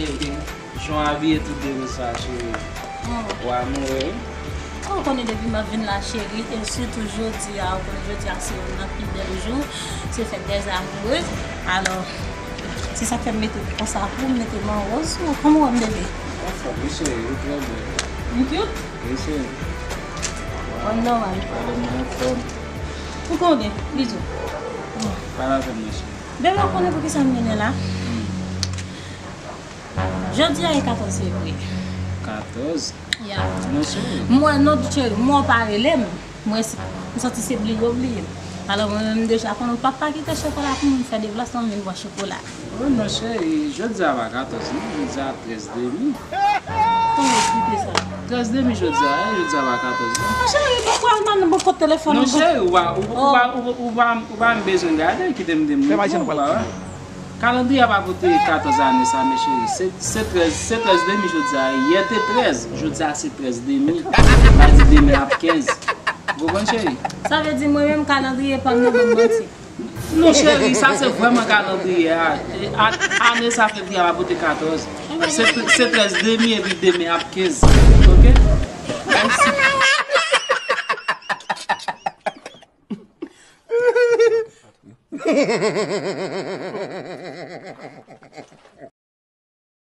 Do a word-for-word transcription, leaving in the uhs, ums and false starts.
Jan w abiye tou de sa, cheri. Ou amoure wi. Ou konnen depi m ap vin la, cheri, e sitou jodi a, ou konnen jodi a se youn nan pi bèl jou, se fèt dèzamourez. Alò, se sa k fè m mete konsa pou m mete m an woz sou ou. Kòman w wè m, bebe? Anfòm wi, cheri, ou trè bèl. M cute? Wi, cheri. Bon, nòmal. Pale mwen anfòm. Ou konnen, bizou. Pale avè m, mon cheri. Bebe, ou konnen poukisa m vini la? Jodi a e katòz fevriye. Katòz? Ya. Mon cheri. Mwen, non, cheri, mwen pa rele m. Mwen, se- m santi se bliye ou bliye m. Alò, mwen menm deja konnen w p ap pa kite chokola pou mwen fè deplasman vin bwè chokola. Wi, mon cheri, jodi a pa katòz, non, jodi a trèz demi. Kòman eksplike sa? Trèz demi jodi a, jodi a pa katòz, non. Mon cheri, mwen pral nan bò kot telefòn. Non, cheri, ou pa, ou, ou pa, ou, ou pa, ou pa bezwen gade, kite m di m. Kalandriye a pa pote katòz ane sa, men cheri. Se, se trèz, se trèz demi jodi a. Yè te trèz, jodi a se trèz demi. Sa di demen ap kenz. Ou konprann, cheri? Sa vle di mwen menm kalandriye pa m nan ban m manti. Non, cheri, sa se vrèman kalandriye a. A- Ane sa fevriye a pa pote katòz. Se, se trèz demi epi demen ap kenz. Oke? Mèsi.